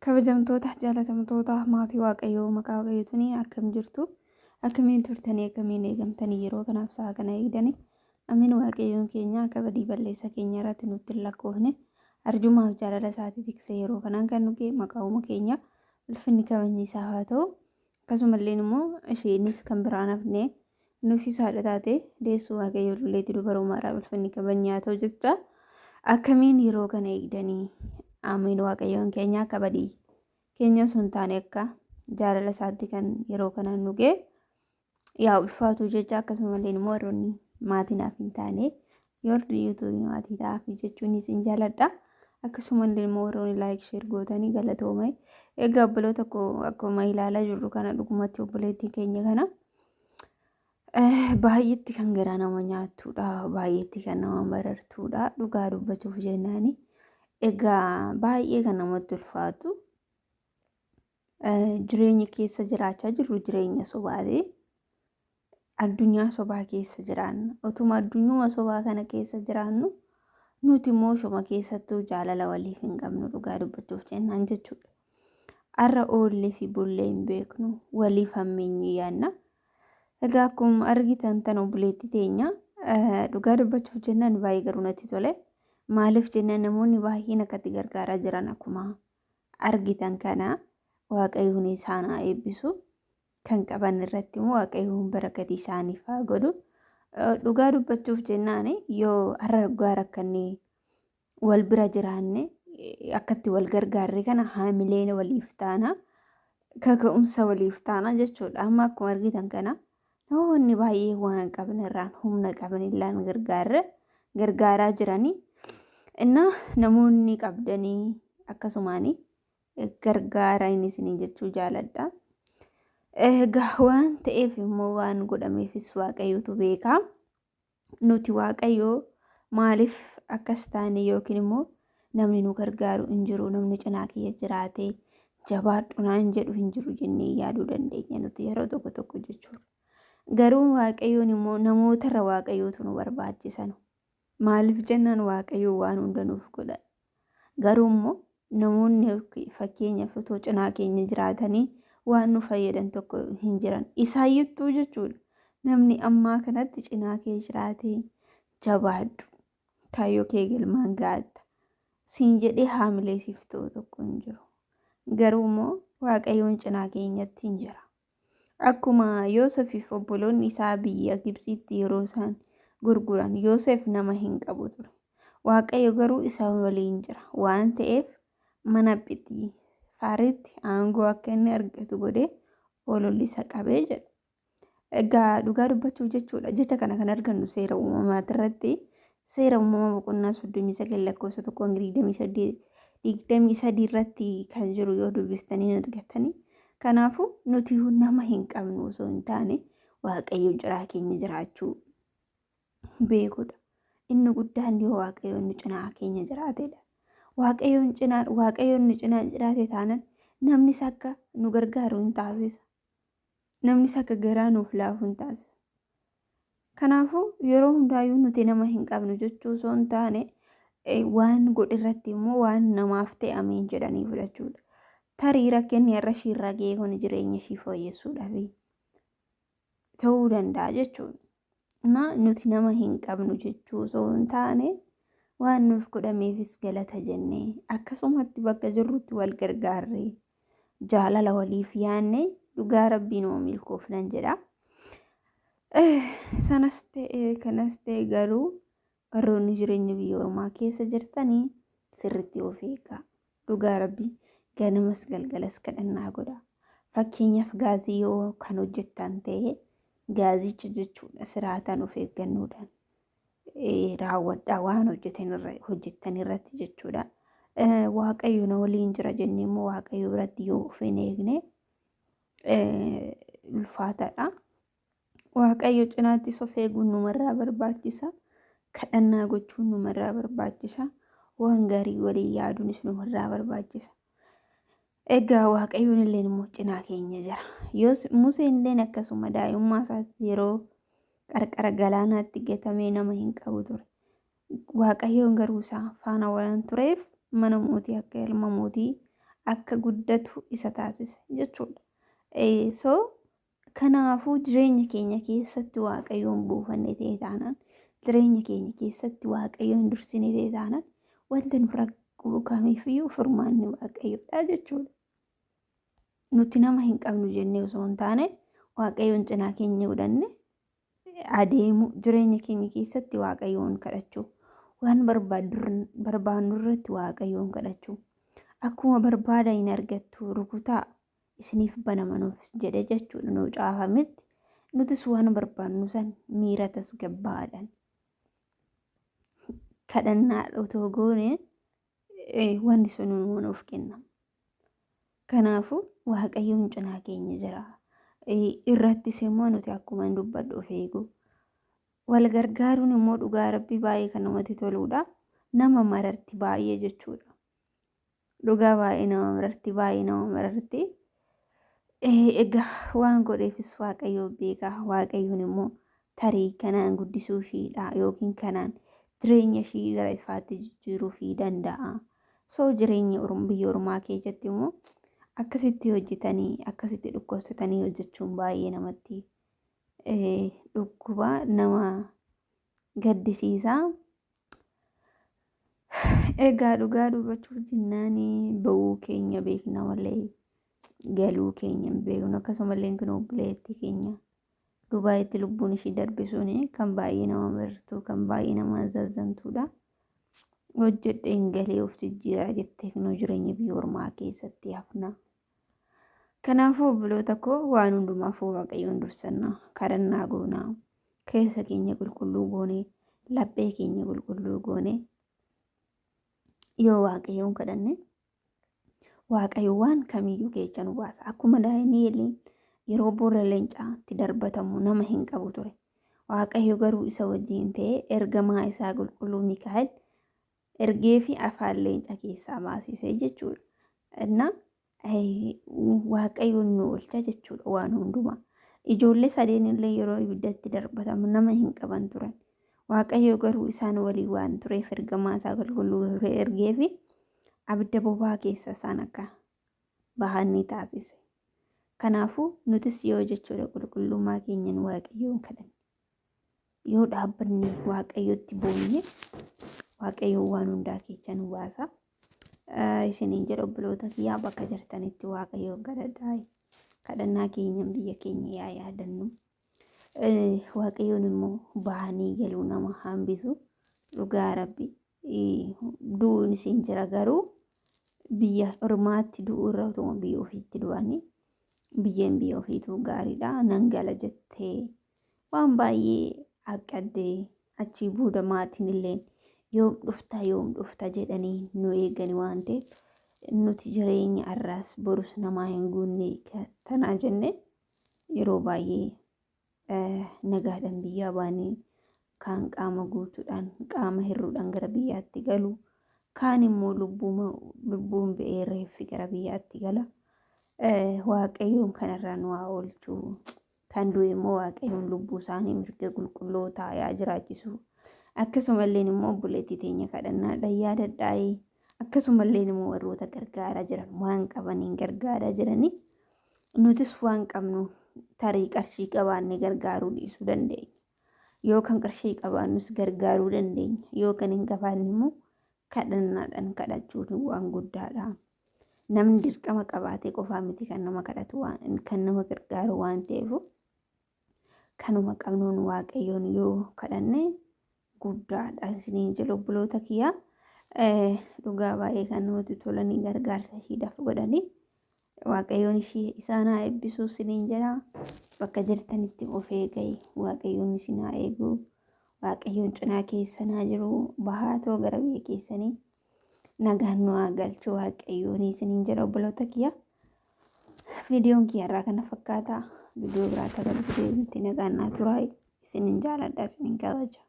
Kabajamtoota jaalatamtoota maatii Waaqayyoo, maqaa Waaqayyootiin akkam jirtu? Akkamiin turtanii? Akkamiin eegamtanii? Yeroo kanaaf sa'a kana eegdanii? Amiin. Waaqayyoon keenya akka badii balleessa keenya irratti nutti hin lakkoofne, arjumaaf jaalala isaatii tiksee yeroo kanaan kan nu ga'e maqaa uuma keenya ulfinni kabajni isaaf haa ta'u. Akkasumallee immoo isheenis kan biraan hafne nuufis haadha taate deessuu Waaqayyoo lulleetti dubarummaadhaaf ulfinni kabajni haa ta'u jecha. Akkamiin yeroo kana eegdanii? Amiin. Waaqayyoon keenya akka badii keenya osoo hin taane akka jaalala isaatti kan yeroo kanaan nu ga'e yaa ulfaatu jecha. Akkasumallee immoo warroonni maatii naaf hin taane yoordi yuutuubii maatii ta'aaf jechuun isin jaaladha. Akkasumallee immoo warroonni like, share gootanii galatoomee. Egaa obboloota koo, akkuma ilaalaa jirru kana dhugumatti obboleettii keenya kana baay'eetti kan garaa nama nyaattuudha. Baay'eetti kan nama marartuudha. Dhugaa dubbachuuf jennaani. Egaa baay'ee kan namatti ulfaatu, jireenya keessa jiraachaa jirru jireenya sobaati. Addunyaa sobaa keessa jiraanna. Otuma addunyuma sobaa kana keessa jiraannu nuti immoo shuma keessattuu jaalala waliif hin qabnu, dhugaa dubbachuuf jennaan jechuudha. Har'a oollee fi bullee hin beeknu, waliif hammeenyi yaanna. Egaa akkuma argitan tan obboleettii teenya dhugaa dubbachuuf jennaan baay'ee garuu natti tole. Maaliif jennaan, namoonni baay'een akkatti gargaaraa jiran akkuma argitan kana Waaqayyoon isaan haa eebbisu. Kan qaban irratti immoo Waaqayyoon barakatii isaaniif haa godhu. Dhugaa dubbachuuf jennaan yoo har'a dhugaa rakkannee wal bira jiraanne, akkatti wal gargaarre kana haamileen waliif taana, kaka'umsa waliif taana jechuudha. Amma akkuma argitan kana namoonni baay'ee waan qaban irraan, humna qaban illaan gargaarre gargaaraa jiranii. Innaa namoonni qabdanii akkasumaanii gargaara inni isinii jechuu jaaladha. Egaa waan ta'eef immoo waan godhameefis Waaqayyotu beeka. Nuti Waaqayyoo maaliif akkas taane yookiin immoo namni nu gargaaru hin jiru, namni cinaa kiyya jiraate jabaadhu naan jedhu hin jiru jennee yaaduu dandeenya nuti yeroo tokko tokko jechuudha. Garuu Waaqayyoon immoo namootarra Waaqayyootu nu barbaachisan. Maaliif jennaan, Waaqayyoo waan hunda nuuf godha. Garuu immoo namoonni fakkeenyaaf otoo cinaa keenya jiraatanii waan nu fayyadan tokko hin jiran. Isaayyuttuu jechuudha. Namni ammaa kanatti cinaa kee jiraatee jabaadhu, kaayyoo kee galmaan ga'atta siin jedhee haamilee siif ta'u tokko hin jiru. Garuu immoo Waaqayyoon cinaa keenyatti hin jira. Akkuma Yoosefiif obboloonni isaa biyya Gibxiitti yeroo isaan gurguran Yoosef nama hin qabu ture. Waaqayyo garuu isa waliin jira waan ta'eef mana Phixiifaaritti aangoo akka inni argatu godhee ololli isa qabee jedha. Egaa dhugaa dubbachuuf jechuudha, jecha kana kan argannu seera uumamaati irratti, seera uumamaa boqonnaa 39 lakkoofsa 1 hanga 28 23 irratti kan jiru yoo dubbistanii argattanii. Kanaafuu nuti nama hin qabnu osoo hin taane Waaqayyo jiraa keenya jiraachuu beekuudha. Inni guddaan yoo Waaqayyo nu cinaa keenya jiraatedha. Waaqayyoon cinaa, Waaqayyoon nu cinaa jiraate taanan namnis akka nu gargaaru hin taasisa. Namnis akka garaa nuuf laafu hin taasisa. Kanaafuu yeroo hundaayyuu nuti nama hin qabnu jechuu osoo hin taane waan godhe irratti immoo waan namaaf ta'e ameen jedhanii fudhachuudha. Tarii rakkinni har'a ishiirra ga'e kun jireenya ishii fooyyessuudhaaf ta'uu danda'a jechuudha. Na nuti nama hin qabnu jechuu osoo hin taane waan nuuf godhameefis galata jennee akkasumatti bakka jirrutti wal gargaarree jaalala waliif yaanne dhugaa rabbiin nuu milkoofnan jedha. Sanas ta'e kanas ta'e garuu warroonni jireenya biyya ormaa keessa jirtanii sirriitti of eegaa. Dhugaa rabbii ganamas galgalas kadhannaa godha. Fakkeenyaaf gaazii yoo kan hojjettan ta'e gaazicha jechuudha siraataan of eeggannoodhaan raawwadhaa waan hojjettan irratti jechuudha. Waaqayyo na waliin jira jennee immoo Waaqayyo biratti yoo of hin eegne ulfaataadha. Waaqayyo cinaattis of eeguun numarraa barbaachisa. Kadhannaa gochuun numarraa barbaachisa. Waan gaarii walii yaaduunis numarraa barbaachisa. Egaa Waaqayyoon illee immoo cinaa keenya jira. Yoos Museen illee akkasuma daa'imummaa isaatti yeroo qarqara galaanaatti gatamee nama hin qabu ture. Waaqayyoon garuu isaa faana waan tureef mana mootii akka ilma mootii akka guddatu isa taasise jechuudha. So kanaafuu jireenya keenya keessatti Waaqayyoon buufanne ta'e taanaan, jireenya keenya keessatti Waaqayyoon dursine ta'e taanaan, wanta nu rakkoo kamiifiyyuu furmaanni Waaqayyoodha jechuudha. Nuti nama hin qabnu jennee osoo hin taane, Waaqayyoon cinaa keenya godhanne adeemu, jireenya keenya keessatti Waaqayyoon kadhachuu, waan barbaannu irratti Waaqayyoon kadhachuu, akkuma barbaada hin argattu, rukutaa isiniif banamanuuf jedhe jechuudha nu caafametti, nutis waan barbaannu san miira tasgabbaadhaan kadhannaa otoo goone wanni sun nuuf kennama. Kanaafuu Waaqayyoon cinaa keenya jira. Irrattis immoo nuti akkuma hin dubbadhu of eegu. Wal gargaaruun immoo dhugaa Rabbii baay'ee kan namatti toludha. Nama mararti baay'ee jechuudha. Dhugaa baay'ee nama mararti, baay'ee nama mararti. Egaa waan godheefis Waaqayyo beeka. Waaqayyoon immoo tarii kanaan guddisuu ishiidha yookiin kanaan jireenya ishii gara ifaatti jijjiiruufii danda'a. So jireenya biyya ormaa keessatti immoo akkasitti hojjetanii, akkasitti dhukkubsatanii hojjechuun baay'ee namatti dhukkuba, nama gaddisiisa. Egaa dhugaa dubbachuuf jennaan, ba'uu keenya beekna malee galuu keenya hin beeknu. Akkasumallee kun obboleettii keenya Dubaayitti lubbuun ishii darbe suni kan baay'ee nama marartu, kan baay'ee nama zazzantudha. Hojjedheen galee of jijjiiraa jettee kunoo jireenya biyya ormaa keessatti hafna. Kanaafuu obboloota koo, waan hundumaafuu Waaqayyoon dursanna, kadhannaa goonaa, keessa keenya qulqulluu goone, laphee keenya qulqulluu goone, yoo Waaqayyoon kadhanne Waaqayyo waan kamiyyuu keessa nu baasa. Akkuma Daani'eliin yeroo boolla leencaatti darbatamu nama hin qabu ture. Waaqayyo garuu isa wajjin ta'ee ergamaa isaa qulqulluu Mikaa'el ergee fi afaan leenca keessaa baasisee jechuudha. Innaa Waaqayyoon nu oolcha jechuudha waan hundumaa. Ijoollee sadeen illee yeroo ibiddatti darbatamu nama hin qaban turan. Waaqayyo garuu isaan waliin waan tureef ergamaa isaa qulqulluu ergee fi abidda bobaa keessa isaan akka bahan ni taasise. Kanaafuu nutis yoo jechuudha qulqullummaa keenyan Waaqayyoon kadhanne, yoo dhaabbanne Waaqayyotti boonye, Waaqayyoon waan hundaa keessa nu baasa. Isiniin jedha obboloota kiyyaa, bakka jirtanitti Waaqayyoon kadhadhaa. Kadhannaa keenyan biyya keenya yaa yaadannu. Waaqayyoon immoo bahanii galuu nama hambisu. Dhugaa Rabbi, du'uun isin jira, garuu biyya ormaatti du'uu irra utuma biyya ofiitti du'anii, biyyeen biyya ofiitu gaariidha. Nan gala jettee waan baay'ee aqqaddee, achii booda maatiin illee yoom dhufta, yoom dhufta jedhanii nu eegani waan ta'eef, nuti jireenya har'aas borus namaa hin guunne tanaa jenne yeroo baay'ee nagaadhaan biyyaa baanii, kaan qaama guutuudhaan, qaama hir'uudhaan gara biyyaatti galu, kaan immoo lubbuun ba'ee reeffi gara biyyaatti gala. Waaqayyoon kanarraa nu haa oolchu. Kan du'e immoo Waaqayyoon lubbuu isaanii mirga qulqullootaa yaa jiraachisu. Akkasumallee immoo obboleettii teenya kadhannaadhaan yaadadhaa'ee, akkasumallee immoo warroota gargaaraa jiran, waan qabaniin gargaaraa jiranii, nutis waan qabnu tarii qarshii qabaannee gargaaruu dhiisuu dandeenya. Yoo kan qarshii qabaannus gargaaruu dandeenya. Yoo kan hin qabaanne immoo kadhannaadhaan kadhachuun waan guddaadha. Namni dirqama qabaatee qofaa miti kan nama kadhatu, kan nama gargaaru waan ta'eef, kanuma qabnuun Waaqayyoon yoo kadhanne guddaadha isiniin jedhu obboloota kiyyaa. Dhugaa baay'ee kan namatti tolanii gargaarsa ishiidhaaf godhanii, Waaqayyoon ishii isaan haa eebbisuu isiniin jedha. Bakka jirtanitti of eegai. Waaqayyoon isin haa eegu. Waaqayyoon cinaa keessan haa jiru. Bahaatoo gara biyya keessanii nagaan nu haa galchu Waaqayyoon isiniin jedha obboloota kiyya. Viidiyoon kiyya irraa kana fakkaata. Viidiyoo biraa ta'uu deebiitti nagaan naa turaa. Isinin jaaladha, isinin kabaja.